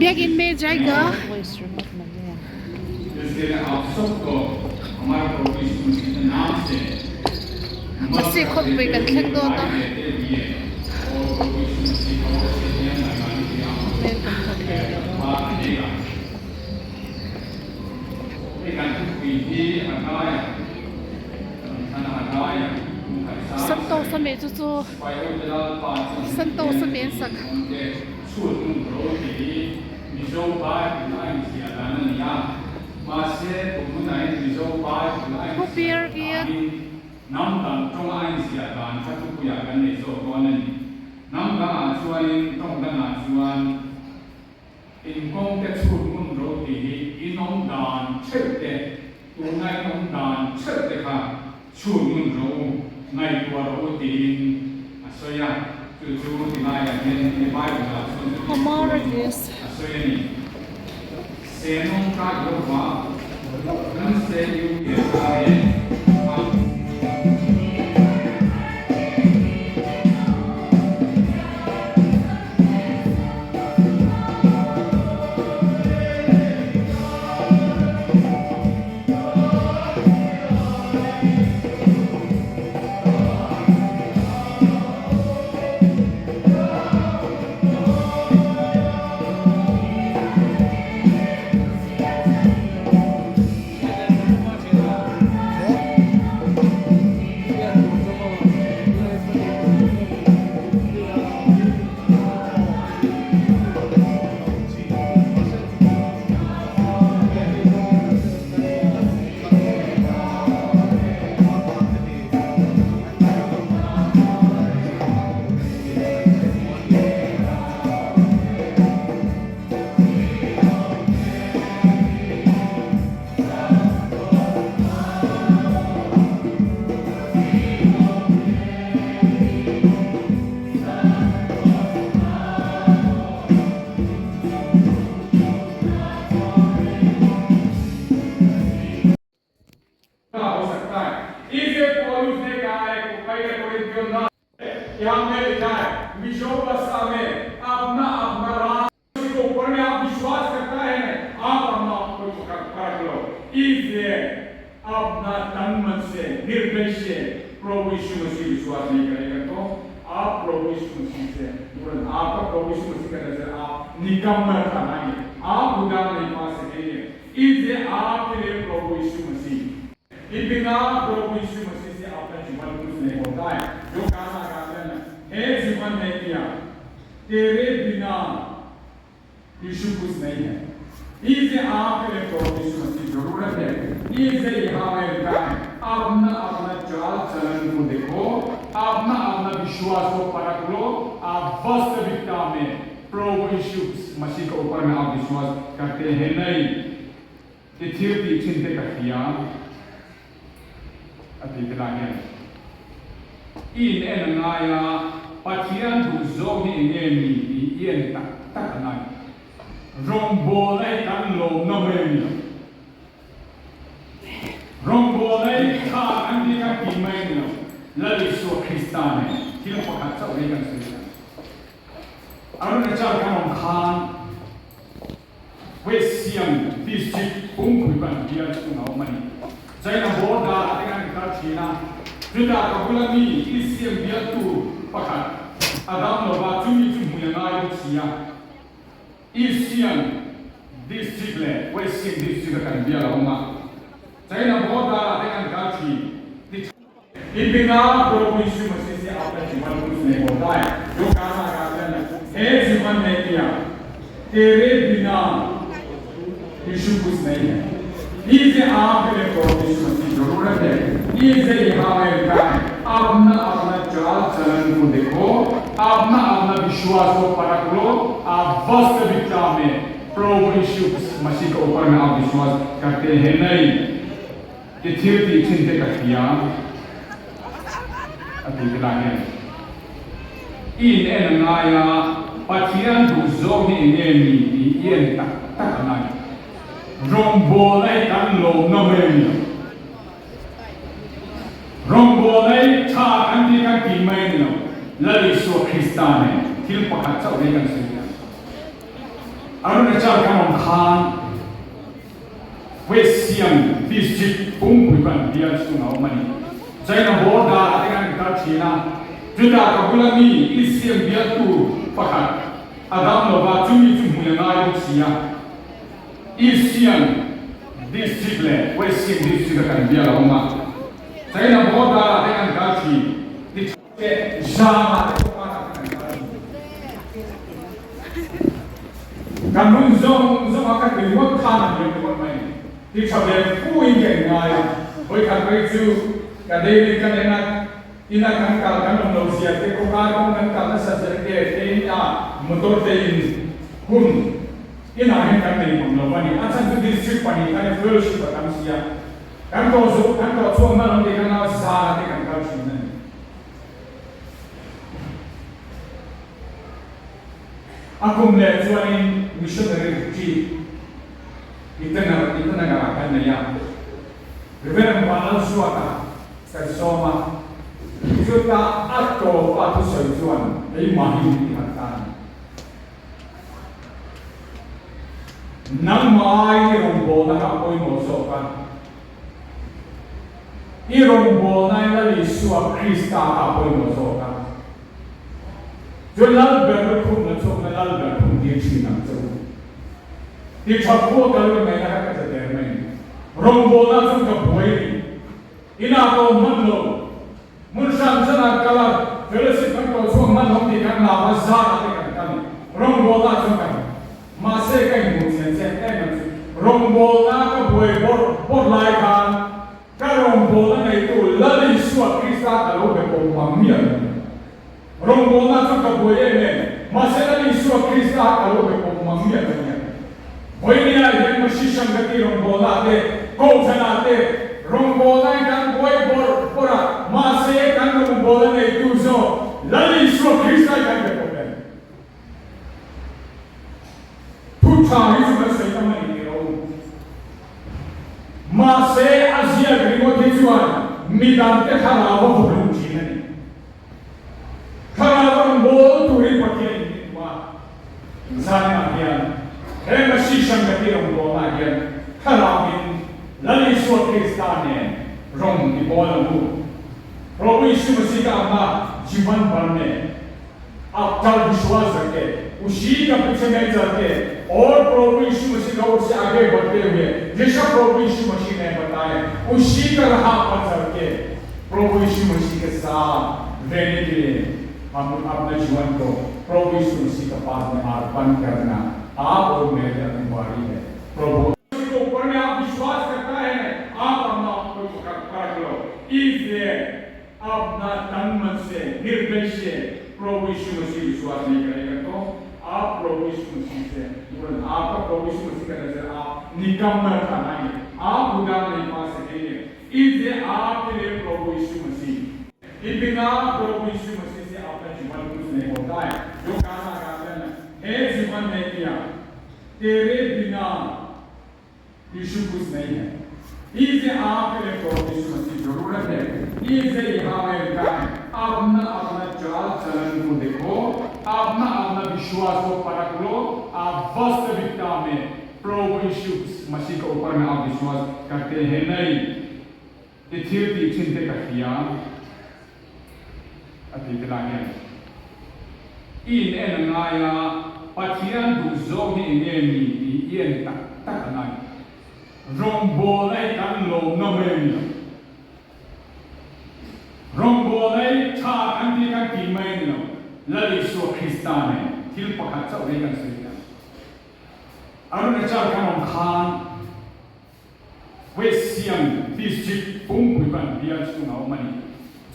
Biakin me jaiga. Basi khawpui kan thleng dawn a. Hmel kan hmu thei lo a. Santosa me chu chu Santosa me an sak. Khawpir hian. In kawngte chhut hmun ro tih hi in awm dan theuh te, tuna in awm dan theuh te kha chhut hmun ro u, ngaihtuah ro u tiin a sawi a. Chu chu tilaiah hian he Bible ah chuan chutiang chu a sawi a ni. Senawng ka i lo va, kan se u ke ta e a. हो सकता है। इसे पौलुस ने कहा है पहले कुरिन्थियों 9 यहाँ में लिखा है विश्वासा में अपना अपना राज के ऊपर में आप विश्वास करता है, आप अपना आपको परख लो। इसलिए अपना तन मन से निर्दय से प्रभु यीशु मसीह विश्वास नहीं करेगा तो आप प्रभु यीशु मसीह से तुरंत आपका प्रभु यीशु मसीह का नजर आप निकम्मा ठहराएंगे, आप उद्धार नहीं पा सकेंगे। इसलिए आपके लिए प्रभु यीशु मसीह बिना प्रभु यीशु मसीह से आपका जीवन कुछ नहीं होता है। जो गाना गाते हैं हे जीवन ने किया तेरे बिना यीशु कुछ नहीं है। इसलिए आपके लिए प्रभु यीशु मसीह जरूरत है। इसलिए यहाँ में लिखा है अपना अपना चाल चलन को देखो, अपना अपना विश्वास को परख लो। आप वास्तविकता में प्रभु यीशु मसीह के ऊपर में आप विश्वास करते हैं नहीं। I thil tih thin te ka hria a ti te lai hian i in en a ngai a, Pathian duh zawk hi eng nge ni tih i en tak tak a ngai. Rawngbawlna hi kan lawmna mai a ni lo. Rawngbawlna hi tha kan tih kan tih mai a ni lo. Lal Isua Krista nen thil pakhat chauh hi kan sawi ta. Arunachal kan awm khan West Siang District pumkhui ban bial chhung a awm a ni. China border ah te kan inkar thin a, chutah ka bula mi East Siang bialtu pakhat a dam lova, chumi chu hmui a ngai bawk si a. East Siang District leh West Siang District a kan bial a awm a, China border ah te kan inkar thin. I bina Prabhu Yishu Masih se aapka jeevan kuch nahi hota hai. Jo गाना गाते हैं हे जीवन ने किया तेरे बिना यीशु कुछ नहीं है। इसलिए आपके लिए प्रभु यीशु मसीह जरूरत है। इसलिए यहाँ में लिखा है अपना अपना चाल चलन को देखो, अपना अपना विश्वास को परख लो। आप वास्तविकता में प्रभु यीशु मसीह के ऊपर में आप विश्वास करते हैं नहीं। I thil tih thin te ka hria a ti te lai hian i in en a ngai a, Pathian duh zawk hi eng nge ni tih i en tak tak a ngai. Rawngbawlna hi kan lawmna mai a ni lo. Rawngbawlna hi tha kan tih kan tih mai a ni lo. Lal Isua Krista nen thil pakhat chauh hi kan sawi ta. Arunachal kan awm khan West Siang District pumpui kan bial chhung a awm a ni. China border ah te kan inkal thin a, chutah ka bula mi East Siang bialtu pakhat a dam lova chumi chu hmui a ngai bawk si a. East Siang District leh West Siang District a kan bial a awm a, China border ah te kan inkal thin. Te zama te pawh ah kan kal a ni. Kan hun zawng zawng a ka tui ngawt khan a liam ringawt mai ni. Ti tha ve fu in ka inngai a, vawikhat rei chu ka daily kan en a, ina kan kal kan awm lo zia te, kawkai kawng kan kal nasa zia te, train a motor te in hun inah hian kan nei mang lo a ni. A chhan chu district pahnih khan fellowship a tam si a. Kan tawh zawh, kan tawh chhuak hman awm tih kha nau zana te kan kal thin a ni. A kum leh chuanin missionary retreat Itanagar Itanagar ah kan nei a, Reverend Vanlalsuata kan sawm a, chuta a tawp a thusawi chuan keimah hi min tiharh ta a ni. Nangmah ai i rawngbawlna kha a pawimawh zawk a. I rawngbawlna in Lal Isua Krista kha a pawimawh zawk a. Chuan Lal ber lukhum la chhuakna Lal ber khum tir thin ang che u. Ti tha khua kal ri mai na kha ka tla der mai ni. Rawngbawlna chuan ka buai a ni. Inah ka awm hman lo. Hmun hran hranah kal a, fellowship kan tawh chhuak hman hlawm tih kan hlau a, zan ah te kan kal i, rawngbawlna chuan kan Mahse ka inhmuh chian chian em ang chu. Rawngbawlna ka buai bawrh bawrh lai khan ka rawngbawlna neitu Lal Isua Krista ka lo be pawh mang miah lo. Rawngbawlna chu ka buai em em, mahse Lal Isua Krista ka lo be pawh mang miah lo nia. Vawinia hian Mashishan ka tih rawngbawlna te, Kohhranah te rawngbawlna in kan buai bawrh bawrh a, mahse kan rawngbawlna neitu zawk Lal Isua Krista hi kan be pawh em? Thu tha hi chu kan sawi tam a ni tih ro. Mahse a ziak ringawt hi chuan midangte thlarau a vawhlum thin a ni. Thlarau rawn bawl turin Pathian in min hmu a, zanah hian he Masih Sangati rawngbawlnaah hian thlarauin Lal Isua Krista nen rawn i bawl ang u. Prabhu Yishu Masih ka apna jivan bhar mein aap kal vishwas rakhe, usi ka pichhe nahi chalte aur Prabhu Yishu Masih ka or se aage badhte hue jaisa Prabhu Yishu Masih ne bataya usi ka raha par chalke Prabhu Yishu Masih ke saath rehne ke liye hum apna jivan ko Prabhu Yishu Masih ka paas mein arpan karna aap aur mere liye अनिवार्य है। Prabhu को ऊपर में आप विश्वास करता है आप अपना आपको परख लो इसलिए अपना तन मन से निर्दय से प्रभु यीशु मसीह विश्वास नहीं करेगा तो आप प्रभु यीशु मसीह से आपका प्रभु यीशु मसीह का नजर आप निकम्मा ठहराएंगे, आप उद्धार नहीं पा सकेंगे। इसलिए आपके लिए प्रभु यीशु मसीह कि बिना प्रभु यीशु मसीह से आपका जीवन कुछ नहीं होता है। जो गाना गाते हैं हे जीवन नहीं किया तेरे बिना यीशु कुछ नहीं है। इसलिए आपके लिए प्रभु यीशु मसीह जरूरत है। इसलिए यहाँ में लिखा है अपना अपना चाल चलन को देखो, अपना अपना विश्वास को परख लो। आप वास्तविकता में प्रभु यीशु मसीह के ऊपर में आप विश्वास करते हैं नहीं। I thil tih thin te ka hria a ti te lai hian i in en a ngai a, Pathian duh zawng hi eng nge ni tih i en tak tak a ngai. Rawngbawlna hi kan lawmna mai a ni lo. Rawngbawlna hi tha kan tih kan tih mai a ni lo. Lal Isua Krista nen thil pakhat chauh hi kan sawi thei ang. Arunachal kan awm khan West Siang District pumpui kan bial chhung a awm a ni.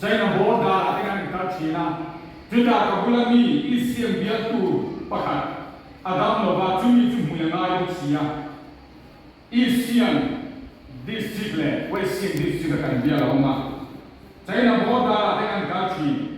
China border ah te kan inkal thin a, chutah ka bula mi East Siang bialtu pakhat a dam lova, chumi chu hmui a ngai bawk si a. East Siang District leh West Siang District a kan bial a awm a, China border ah te kan kal thin.